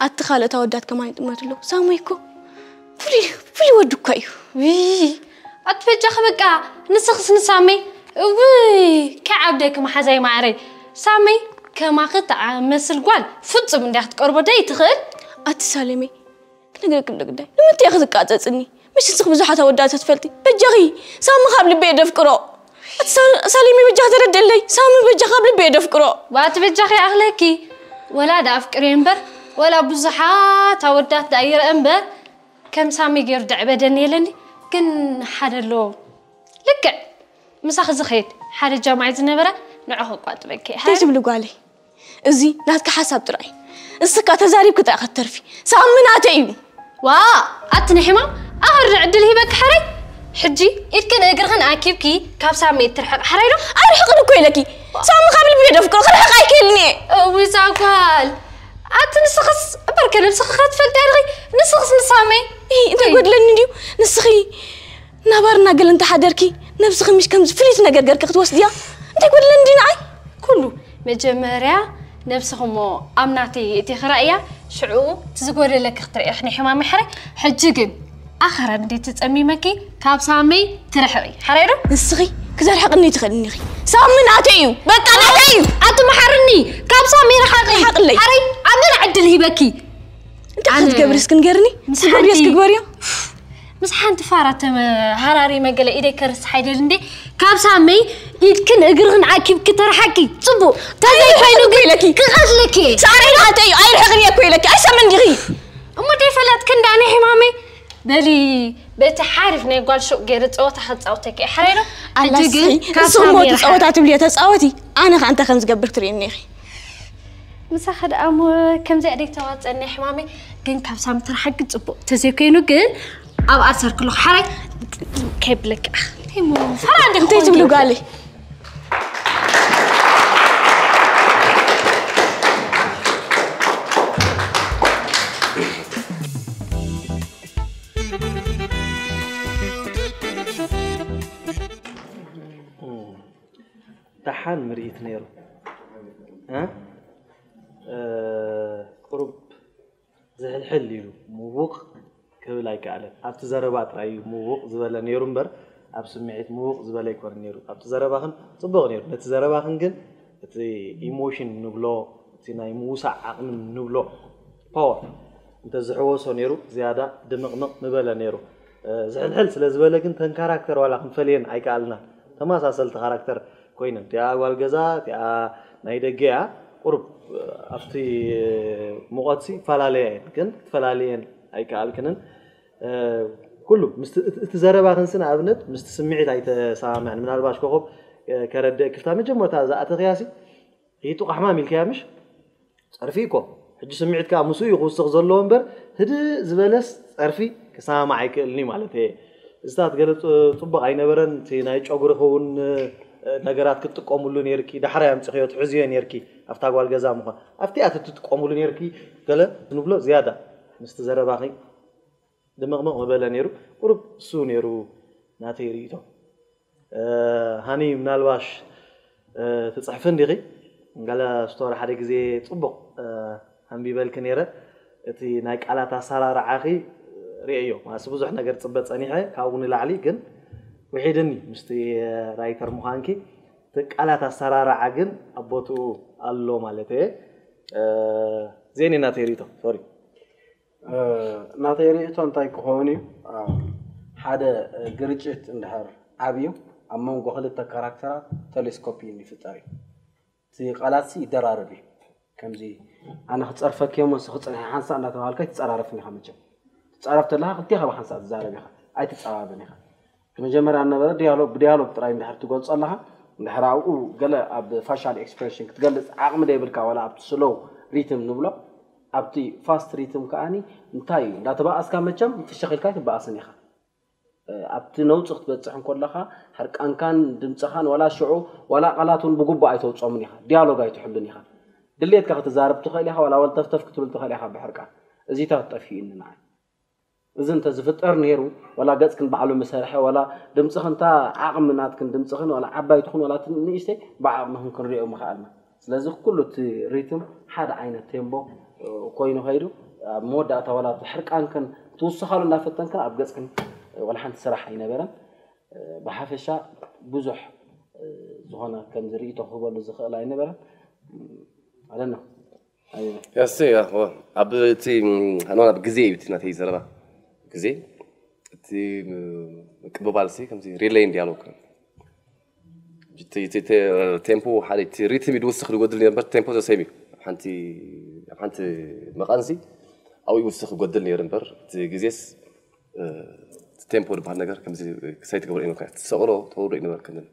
ኣቲ ካልኦት ኣወዳት ከማን ይጥመቱ ኣለዉ። ሳሞይ እኮ ፍሉይ ፍሉይ ወዲ እኳ እዩ። ውይ ኣቲ በጃኺ በቃ ንስኽስ ንሳመይ እውይ ከዓብደኪ መሓዛይ ማዕረይ ሳመይ ከማኺ ትኣመስል ጓል ፍጹም እንዲያ ክትቀርቦ ደይ ትኽእል። ኣቲ ሳሌመይ ክነግረኪ እንዶ ግዳይ ንምንታይ ኢኺ ትቃጸጽኒ? መሽ ንስኺ ብዙሓት ኣወዳት ትፈልጢ። በጃኺ ሳሚ ካብ ልበይ የደፍቅሮ። ሳሌሚ በጃ ተረድእለይ። ሳሚ በጃ ካብ ልቢ የደፍቅሮ። ባቲ በጃኺ ይኣኽለኪ። ወላ ዳ ኣፍቅርዮ እምበር፣ ወላ ብዙሓት ኣወዳት ዳ ይርአ እምበር፣ ከም ሳሚ ገይሩ ደዕበደኒ የለኒ። ግን ሓደ ኣሎ፣ ልክዕ ምሳኺ ዝኸይድ ሓደ ጃማይ ዝነበረ፣ ንዑ ከቋጥበኪ። እንታይ ትብሊ ጓለይ? እዚ ናትካ ሓሳብ ጥራይ። እስካ ተዛሪብክ ጥራይ ከተርፊ። ሳሚ ናተይ እዩ። ዋ፣ ኣቲ ንሕማም ኣኸር ዕድል ሂበክ ሓረይ። ሕጂ ኢድክን እግርኽን ኣኪብኪ ካብ ሳሚ ትርሕቕ ሓረይ ዶ? ኣይርሕቕን እኮ ኢለኪ። ሳሚ ካብ ልቢ የደፍቅሮ፣ ክርሕቕ ኣይክእልን እየ። እውይ ዛጓል። ኣቲ ንስኽስ እምበር ከነብስኺ ከትፈልጥ ያድኺ። ንስኽስ ንሳመይ እንታይ ጎድለኒ እንድዩ? ንስኺ ናባርና ገለ እንተሓደርኪ፣ ነብስኺ ምሽ ከምዚ ፍልይቲ ነገር ገርኪ ክትወስድያ? እንታይ ጎድለኒ እንድዩ ንዓይ? ኩሉ መጀመርያ ነብስኺ እሞ ኣብ ናተይ እቲ ክረእያ፣ ሽዑ እቲ ዝጎደለኪ ክትርእያ ክኒ ሕማም ይሕረ። ሕጂ ግን ኣኸረ እንዴት ትጸሚመኪ ካብ ሳመይ ትርሕቂ። ሓረይ ዶ? ንስኺ ክዘርሕቅኒ ትኽእልኒ ኢኺ። ሳሚ ናተይ እዩ። በቃ ናተይ እዩ። ኣቲ መሓርኒ፣ ካብ ሳመይ ርሓቂ። ርሓቅለይ። ሓረይ ኣመና ዕድል ሂበኪ። እንታይ ኣነ ክትገብሪ እስኪ ንገርኒ? ምስ ትገብሪ ሓንቲ እስኪ ግበርዮ። ምስ ሓንቲ ፋራ ተመሃራሪ መገለ ኢደይ ከርስሕ ኣይደል እንዴ? ካብ ሳመይ ኢድክን እግርኽን ኣኪብኪ ተረሓቂ። ጽቡቕ። ተዘይ ኮይኑ ግን ኢለኪ። ክቐትለኪ። ሳዕረይ ናተይ እዩ። ኣይርሕቕን እየ እኮ ኢለኪ። ኣይሰምን ዲኺ? እሞ ደይፈለጥኪ እንዳኒ ሕማመይ። በሊ በቲ ሓሪፍ ናይ ጓል ሹቕ ገይረ ጸወታ ከጻውተኪ። ሓረይ ዶ? ኣላ ሕጂ ግን እስኺ፣ ካብ ንስኺ እሞ ሳመይ እቲ ርሓቂ። ጸወታ ትብልዮ ተጻወቲ። ኣነ ከ እንታይ ከም ዝገብር ትርእይኒ ኢኺ። ምሳኺ ደኣ እሞ ከምዚኣ ደይ ተዋጸኒ ሕማመይ። ግን ካብ ሳሚ ትርሓቂ ጽቡቕ። ተዘይኮይኑ ግን ኣብ ኣሰርክሎ ሓራይ ከብለካ። እንታይ እሞ ፈራ እንዲኹ እንታይ ትብሉ ጓለይ? ደሓን ምርኢት ነይሩ። እ? እ፣ ቁሩብ ዝሕልሕል ኢሉ ምውቕ ክብል ኣይከኣለን። ኣብቲ ዘረባ ጥራይ እዩ ምውቕ ዝበለ ነይሩ እምበር፣ ኣብ ስምዒት ምውቕ ዝበለ ኣይኮነን ነይሩ። ኣብቲ ዘረባኽን ጽቡቕ ነይሩ። ነቲ ዘረባኽን ግን እቲ ኢሞሽን ንብሎ፣ እቲ ናይ ምውሳዕ ዓቕሚ ንብሎ፣ ፓወር እንተዝሕወሶ ነይሩ፣ ዝያዳ ድምቕምቕ ምበለ ነይሩ። እ፣ ዝሕልሕል ስለ ዝበለ ግን፣ ተን ካራክተር ዋላ ክንፈልየን ኣይከኣልናን። ተመሳሰልቲ ካራክተር ኮይነን። እቲኣ ጓል ገዛ፣ እቲኣ ናይ ደገ እያ። ቁሩብ፣ እ፣ ኣብቲ ሙቐትሲ ይፈላለያ እየን፣ ግን ክትፈላለየን ኣይከኣልክንን። እ፣ ኩሉ ምስቲ፣ እቲ፣ እቲ ዘረባኽንሲ ንኣብነት ምስቲ ስምዒት ኣይተሰማምዐን። ምናልባሽ ኮኾብ፣ እ፣ ከረድእ ክልታ መጀመርታ ዝኣተኽያሲ፣ ይጥቋ ሕማም ኢልክያ ምሽ? ጸርፊ እኮ። ሕጂ ስምዒት ከኣ ምስኡ እዩ ክውስኽ ዘለዎ እምበር፣ ህድእ ዝበለስ ጸርፊ ክሰማማዕ ኣይክእልን እዩ ማለት እየ። እዚታት ገለ ጽ-፣ ጽቡቕ ኣይነበረን። እቲ ናይ ጨጉሪ ክውን፣ እ፣ ነገራት ክትጥቀሙሉ ነይርኪ፣ ዳሕራይ ኣምጺኽዮ ትሕዝዮ ነይርኪ፣ ኣብታ ጓል ገዛ ምዃን። ኣብቲ እያ ትጥቀሙሉ ነይርኪ፣ ገለ ንብሎ ዝያዳ ምስቲ ዘረባኺ ድምቕምቕ ምበለ ነይሩ። ቁሩብ እሱ ነይሩ ናተይ ርእይቶ። እ፣ ሃኒ ምናልባሽ፣ እ፣ ትጽሕፊ እንዲኺ? ገለ ስቶሪ ሓደ ግዜ ጽቡቕ፣ እ፣ ኣንቢበልኪ ነይረ። እቲ ናይ ቃላት ኣሰራርዓኺ ርእየዮ። ማለትሲ ብዙሕ ነገር ጽበ ጸኒሐ፣ ካብኡ ንላዕሊ ግን ውሒድኒ ምስቲ ራይተር ምዃንኪ። እቲ ቃላት ኣሰራርዓ ግን ኣብ ቦትኡ ኣሎ ማለት እየ። እ፣ ዜኒ ናተይ ርእይቶ፣ ሶሪ። እ፣ ናተይ ርእይቶ እንታይ ክኸውን እዩ? እ፣ ሓደ፣ እ፣ ግርጭት እንድሕር ዓብዩ ኣብ መንጎ ክልተ ካራክተራት ቴሌስኮፒን ይፍጠር እዩ። እቲ ቃላትሲ ይደራረብ እዩ። ከምዚ ኣነ ክጸርፈኪ እሞ ንስኺ ጽንሒ ሓንሳእ እንዳተባሃልካ ኣይትጸራረፍን ኢኻ መቸም። ትጻረፍ ተለኻ ክልቴኻ ብሓንሳእ ትዛረብ ኢኻ። ኣይትጸባበን ኢኻ። መጀመርያ ዝነበረ ዲያሎግ ብዲያሎግ ጥራይ እንድሕር ትገልጾ ኣለኻ፣ እንድሕር ኣብኡ ገለ ኣብ ፋሻል ኤክስፕሬሽን ክትገልጽ ዓቕሚ ደይብልካ፣ ዋላ ኣብቲ ስሎው ሪትም ንብሎ፣ ኣብቲ ፋስት ሪትም ከኣኒ እንታይ እዩ? እንዳተባኣስካ መቸም ፍሽኽ ኢልካ ኣይትበኣስን ኢኻ። እ፣ ኣብቲ ነውጺ ክትበጽሕ እንከለኻ፣ ሕርቃንካን ድምጽኻን ዋላ ሽዑ፣ ዋላ ቃላት እውን ብግቡእ ኣይተውጽኦምን ኢኻ። ዲያሎግ ኣይትሕሉን ኢኻ። ድሌትካ ክትዛረብ ትኽእል ኢኻ፣ ዋላ ወልተፍተፍ ክትብል ትኽእል ኢኻ ብሕርቃን። እዚታት ጠፊኡኒ ንዓይ። እዚ እንተ ዝፍጠር ነይሩ፣ ዋላ ገጽክን ባዕሉ ምሰርሐ፣ ዋላ ድምጽኽን እታ ዓቕሚ ናትክን ድምጽኽን ዋላ ዓባይ ትኹን ዋላ ትን-፣ ንእሽተይ ብዓቕምኽን ክንሪኦ ምኽኣልና። ስለዚ ኩሉ እቲ ሪትም ሓደ ዓይነት ቴምቦ፣ እ፣ ኮይኑ ኸይዱ፣ ኣብ መወዳእታ ዋላ እቲ ሕርቃንክን ክትውስኻሉ እናፈተንክን ኣብ ገጽክን፣ እ፣ ዋላ ሓንቲ ስራሕ ኣይነበረን። እ፣ ብሓፈሻ ብዙሕ፣ እ፣ ዝኾነ ከምዚ ርእይቶ ክህበሉ ዝኽእል ኣይነበረን። I don't know። ኣይ፣ ያስ፣ ያ፣ ወ-፣ ኣብ እቲ፣ ም፣ ሃኖን ኣብ ግዜ እዩ እቲ ናተይ ዘረባ። ግዜ፣ እቲ፣ ም፣ ምቅብባል ሲ ከምዚ ሪሌይ ዲያሎግ። እቲ እቲ እቲ ቴምፖ ሓደ እቲ ሪትም እዩ ዝውስኽ ዝጎድል ነይሩ እምበር ቴምፖ ዘሰይም እዩ። ኣብ ሓንቲ ኣብ ሓንቲ መቓንሲ ኣብኡ ይውስኽ ይጎድል ነይሩ እምበር እቲ ግዜስ እ፣ እቲ ቴምፖ ዝበሃል ነገር ከምዚ ክሳይ ትገብሮ ይነበርካ ትሰቕሎ ተውርዶ ይነበርክንን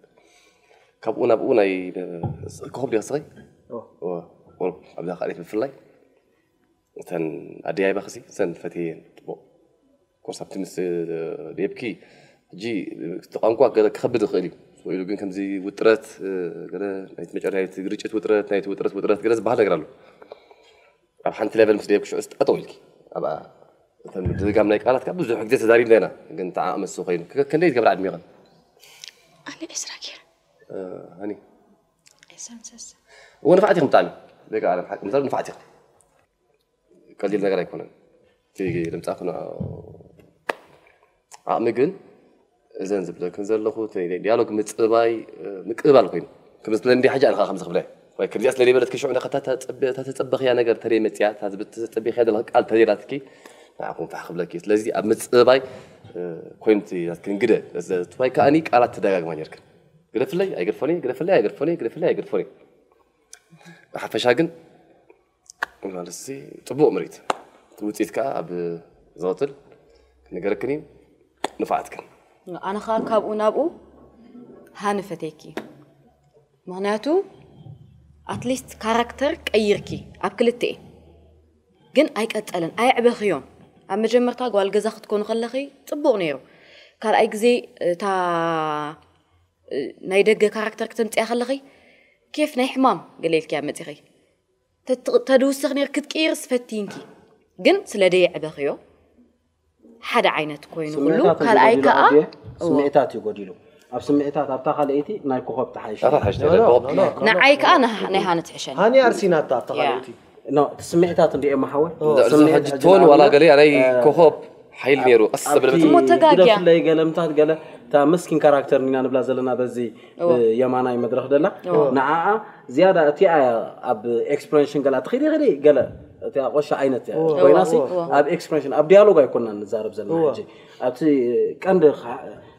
ካብኡ ናብኡ ናይ ኮኸብ ዲኻ ስኸይ ኣብዛ ካልኣይት ብፍላይ እተን ኣደያይባ ክሲ እተን ፈትየን ጽቡቕ ኮርስ ኣብቲ ምስ ደብኪ ሕጂ እቲ ቋንቋ ገለ ክኸብድ ይኽእል እዩ ኢሉ ግን ከምዚ ውጥረት ገለ ናይቲ መጨረሻ ናይቲ ግርጭት ውጥረት ናይቲ ውጥረት ውጥረት ገለ ዝበሃል ነገር ኣሎ ኣብ ሓንቲ ሌቨል ምስ ደብኪ ሽዑ ጠጠው ኢልኪ ኣብኣ እተን ምድግጋም ናይ ቃላት ካብ ብዙሕ ግዜ ተዛሪብና ኢና ግን ተዓመሱ ኮይኑ ከ- ከንደይ ዝገብራ ዕድሜ ይቐን ኣነ ዕስራ ገይረ ሃኒ ዕስራን ሰለስተ እወ ንፋዕቲ ኢኹም ብጣዕሚ ደቂ ዓለም ሓቂ ምዛር ንፋዕቲ ኢኹም ቀሊል ነገር ኣይኮነን እቲ ልምፃ ክነ ዓቕሚ ግን እዘን ዝብለክን ዘለኹ ዲያሎግ ምፅባይ ምቅባል ኮይኑ ከም ስለንዲ ሓጂ ኣነ ከዓ ከምዚ ክብለ ወይ ከምዚኣ ስለ ዘይበለትኪ ሽዑ ነኸታ ተፀበኽያ ነገር ተደይ መፅያ ተፀበኽያ ዘለካ ቃል ተደላትኪ ንዓኹም ፋሕ ክብለኪ ስለዚ ኣብ ምፅባይ ኮይኑ ናትክን ግደ ትባይ ከዓኒ ቃላት ተደጋግማ ነርክን ግደፍለይ ኣይገድፎኒ ግደፍለይ ኣይገድፎኒ ግደፍለይ ኣይገድፎኒ ብሓፈሻ ግን ማለት ጽቡቕ ምርኢት ውፅኢት ከዓ ኣብ ዘወትል ክነገረክን እዩ ንፋዓትክን ኣነ ከዓ ካብኡ ናብኡ ሃኒ ፈትየኪ ምክንያቱ ኣትሊስት ካራክተር ቀይርኪ ኣብ ክልተ ግን ኣይቀፀለን ኣየዕበኽዮን ኣብ መጀመርታ ጓል ገዛ ክትኮኑ ከለኺ ፅቡቕ ነይሩ ካልኣይ ግዜ እታ ናይ ደገ ካራክተር ክተምፅያ ከለኺ ኬፍ ናይ ሕማም ገለ ኢልኪያ መፂኺ ተድውስኽ ነር ክትቅይርስ ፈቲንኪ ግን ስለ ደየዕበኽዮ ሓደ ዓይነት ኮይኑ ኩሉ ካልኣይ ከዓ ስምዒታት እዩ ጎዲሉ ኣብ ስምዒታት ኣብታ ካልኣይቲ ናይ ኮኸብ ተሓይሽ ንዓይ ከዓ ናይ ሃነት ሕሸኒ ሃኒ ኣርሲናታ ኣብታ ካልኣይቲ እቲ ስምዒታት እንዲኤ ማሓወ ቶን ዋላ ገለ ናይ ኮኸብ ሓይል ነይሩ ቀስ ዘበለ እሞ ተጋግያ ግደፍለይ ገለ ምታት ገለ እታ መስኪን ካራክተር ኢና ንብላ ዘለና በዚ የማናይ መድረክ ደላ ንዓኣ ዝያዳ እቲኣ ኣብ ኤክስፕሬሽን ገላ ትኽዲ ኽዲ ገለ እቲኣ ቆሻ ዓይነት ኮይናሲ ኣብ ኤክስፕሬሽን ኣብ ዲያሎግ ኣይኮና ንዛረብ ዘለና ሕጂ ኣብቲ ቀንዲ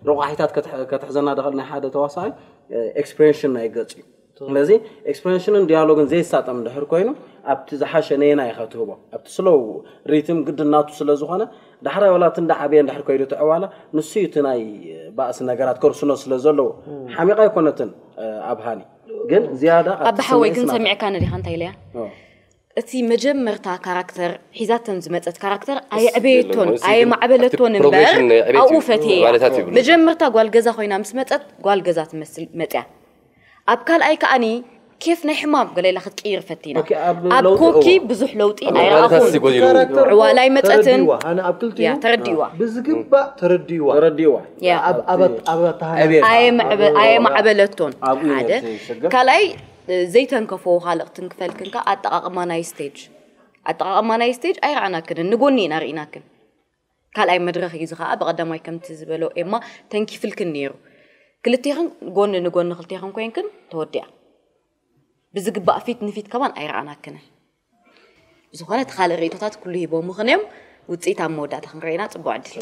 ረቋሒታት ከተሕዘና ደኸል ናይ ሓደ ተዋሳኣይ ኤክስፕሬሽን ናይ ገጽ እዩ ስለዚ ኤክስፕሬሽንን ዲያሎግን ዘይሳጠም እንድሕር ኮይኑ ኣብቲ ዝሓሸ ነየና ኢኻ ትህቦ ኣብቲ ስሎው ሪትም ግድናቱ ስለ ዝኾነ ዳሕራይ ዋላ እቲ እንዳዓበየ እንድሕር ከይዱ ትዕዋላ ንሱ እዩ እቲ ናይ ባእሲ ነገራት ከርስኖ ስለ ዘለዎ ሓሚቓ ኣይኮነትን ኣብ ሃኒ ግን ዝያዳ ኣብ ሓወይ ግን ሰሚዕካ ነዲኻ እንታይ ኢለያ እቲ መጀመርታ ካራክተር ሒዛተን ዝመፀት ካራክተር ኣየዕበየቶን ኣየማዕበለቶን እምበር ኣብኡ ፈትየ መጀመርታ ጓል ገዛ ኮይና ምስ መፀት ጓል ገዛ ትመስል መፅያ ኣብ ካልኣይ ከዓኒ ኬፍ ናይ ሕማም ገለ ኢላ ክትቅይር ፈቲና ኣብ ኮኪ ብዙሕ ለውጢ ኣይረኣኹን ዕዋላ ኣይመፀትን ተረዲዋ ብዝግባእ ተረዲዋ ተረዲዋ ተረዲዋ ኣብ ኣበ- ኣብ ኣተሃናንፃ ኣየማዕበለቶን ሓደ ካልኣይ ዘይተንከፎ ካልእ ክትንክፈልክንካ ኣጠቃቅማ ናይ ስቴጅ ኣጠቃቅማ ናይ ስቴጅ ኣይረኣናክንን ንጎኒ ኢና ርኢናክን ካልኣይ መድረኽ እዩ ዝኸዓ ብቐዳማይ ከምቲ ዝበሎ ኤማ ተንኪፍልክን ነይሩ ክልቴኽን ጎኒ ንጎኒ ክልቴኽን ኮይንክን ተወዲኣ ብዝግባእ ፊት ንፊት ከማን ኣይረኣናክንን ብዝኾነ እቲ ካልእ ርእቶታት ኩሉ ሂቦምኽን እዮም ውፅኢት ኣብ መወዳእታ ክንረኢና ፅቡቅ ዕድል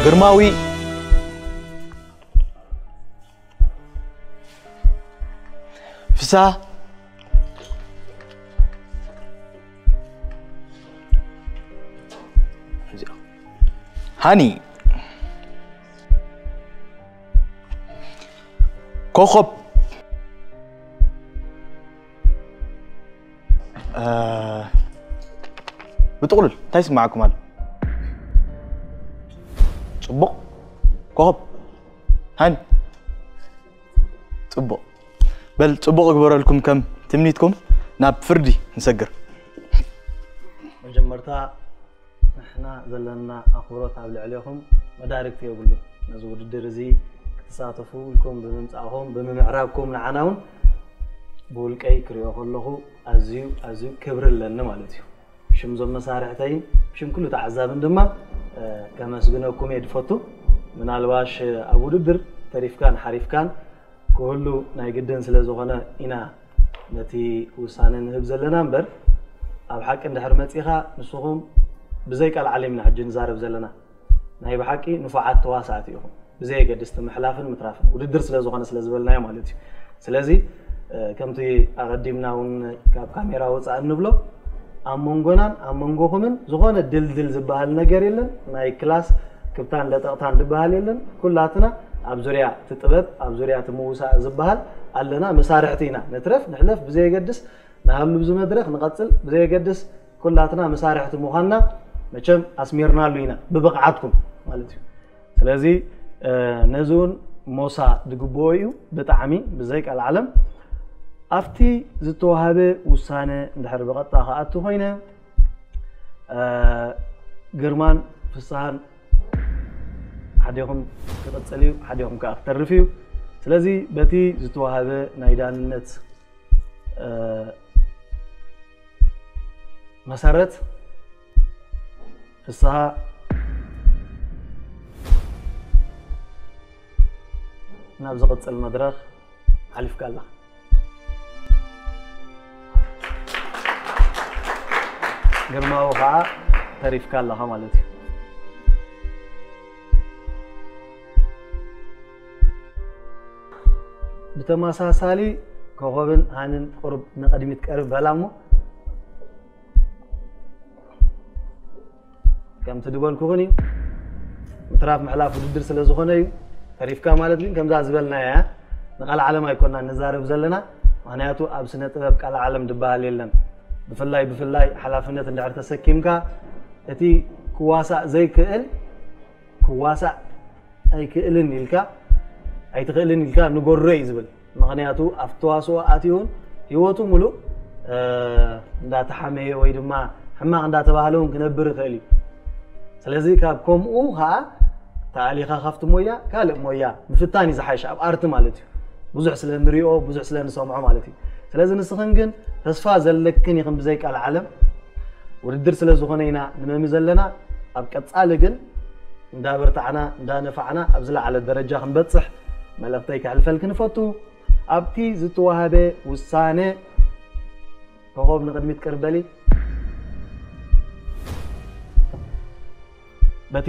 ግርማዊ ፍስሃ ሃኒ ኮኸብ ብጥቕሉል እንታይ ይስምዓኩም ኣሎ? ፅቡቕ ኮኸብ ሃኒ ፅቡቕ በል ፅቡቕ ይግበረልኩም ከም ትምኒትኩም ናብ ፍርዲ ንሰግር መጀመርታ ንሕና ዘለና ኣኽብሮት ኣብ ልዕሌኹም መዳርግቲ የብሉን ነዚ ውድድር እዚ ክትሳተፉ ኢልኩም ብምምፃእኹም ብምምዕራብኩም ንዓና እውን ብውልቀይ ክሪኦ ከለኹ ኣዝዩ ኣዝዩ ክብሪ ኣለኒ ማለት እዩ ብሽም ዞም መሳርሕተይን ብሽም ኩሉ ተዓዛብን ድማ ከመስግነኩም እየ ድፈቱ ምናልባሽ ኣብ ውድድር ተሪፍካን ሓሪፍካን ክህሉ ናይ ግድን ስለ ዝኾነ ኢና ነቲ ውሳነ ንህብ ዘለና እምበር፣ ኣብ ሓቂ እንድሕር መጺኻ ንስኹም ብዘይ ቃል ዓሊምና ሕጂ ንዛረብ ዘለና ናይ ብሓቂ ንፉዓት ተዋሳእቲ ኢኹም። ብዘየገድስ እቲ ምሕላፍን ምትራፍን ውድድር ስለ ዝኾነ ስለ ዝበልናዮ ማለት እዩ። ስለዚ ከምቲ ኣቐዲምና እውን ካብ ካሜራ ወፃእ እንብሎ፣ ኣብ መንጎናን ኣብ መንጎኹምን ዝኾነ ድልድል ዝበሃል ነገር የለን። ናይ ክላስ ክብታን ለጠቕታን ዝበሃል የለን። ኩላትና ኣብ ዙርያ እቲ ጥበብ፣ ኣብ ዙርያ እቲ ምውሳእ ዝበሃል ኣለና። መሳርሕቲ ኢና። ንትረፍ ንሕለፍ ብዘየገድስ፣ ንሃሉ ብዚ መድረኽ ንቐፅል ብዘየገድስ፣ ኩላትና መሳርሕቲ ምዃንና መቸም ኣስሚርናሉ ኢና፣ ብብቕዓትኩም ማለት እዩ። ስለዚ ነዚ እውን ሞሳ ዝግብኦ እዩ። ብጣዕሚ ብዘይ ቃል ዓለም ኣብቲ ዝተዋሃበ ውሳነ እንድሕር ብቐጥታ ክኣቱ ኮይነ፣ ግርማን ፍስሃን ሓዲኹም ክቕፅል እዩ፣ ሓዲኹም ከዓ ክተርፍ እዩ። ስለዚ በቲ ዝተዋሃበ ናይ ዳንነት መሰረት ፍስሃ ናብ ዝቕፅል መድረኽ ሓሊፍካ ኣለኻ። ግርማዊ ከዓ ተሪፍካ ኣለኻ ማለት እዩ። ብተመሳሳሊ ኮኸብን ሃንን ቁሩብ ንቕድሚት ቀርብ በላ እሞ ከምቲ ዝበልኩኽን እዩ። ምትራፍ ምሕላፍ ውድድር ስለ ዝኾነ እዩ። ተሪፍካ ማለት ግን ከምዛ ዝበልናያ ንቃል ዓለም ኣይኮና ንዛረብ ዘለና። ምክንያቱ ኣብ ስነ ጥበብ ቃል ዓለም ዝበሃል የለን። ብፍላይ ብፍላይ ሓላፍነት እንድሕር ተሰኪምካ እቲ ክዋሳእ ዘይክእል ክዋሳእ ኣይክእልን ኢልካ ኣይትኽእልን ኢልካ ንጎሮ እዩ ዝብል። ምክንያቱ ኣብ ተዋስኦ ኣትዩን ህይወቱ ሙሉእ እንዳተሓመየ ወይ ድማ ሕማቕ እንዳተባህለ እውን ክነብር ይኽእል እዩ። ስለዚ ካብ ከምኡ ከዓ ተኣሊኻ ካብቲ ሞያ ካልእ ሞያ ምፍታን እዩ ዝሓይሽ፣ ኣብ ኣርቲ ማለት እዩ። ብዙሕ ስለ ንሪኦ ብዙሕ ስለ ንሰምዖ ማለት እዩ። ስለዚ ንስኽን ግን ተስፋ ዘለክን ኢኽን ብዘይ ቃል ዓለም ውድድር ስለ ዝኾነ ኢና ንመሚ ዘለና። ኣብ ቀፃሊ ግን እንዳበርታዕና እንዳነፋዕና ኣብ ዝለዓለ ደረጃ ክንበፅሕ መልእኽተይ ከሕልፈልክን እፈቱ። ኣብቲ ዝተዋህበ ውሳነ ኮኾብ ንቕድሚት ቅርበሊ። በቲ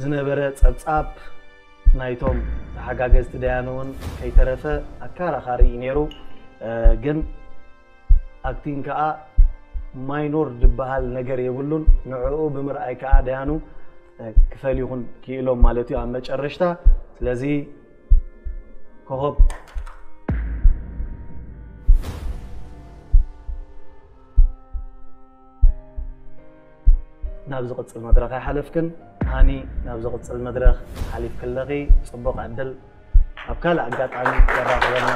ዝነበረ ፀብፃብ ናይቶም ተሓጋገዝቲ ደያኑ እውን ከይተረፈ ኣካራኻሪ እዩ ነይሩ። ግን ኣክቲንግ ከዓ ማይኖር ዝበሃል ነገር የብሉን። ንዕኡ ብምርኣይ ከዓ ደያኑ ክፈልዩኹን ክኢሎም ማለት እዩ ኣብ መጨረሽታ። ስለዚ ኮኸብ ናብ ዝቕፅል መድረኽ ኣይሓለፍክን። ሃኒ ናብ ዝቕፅል መድረኽ ሓሊፍክለኺ። ፅቡቕ ዕድል። ኣብ ካልእ ኣጋጣሚ ዘራኽበና።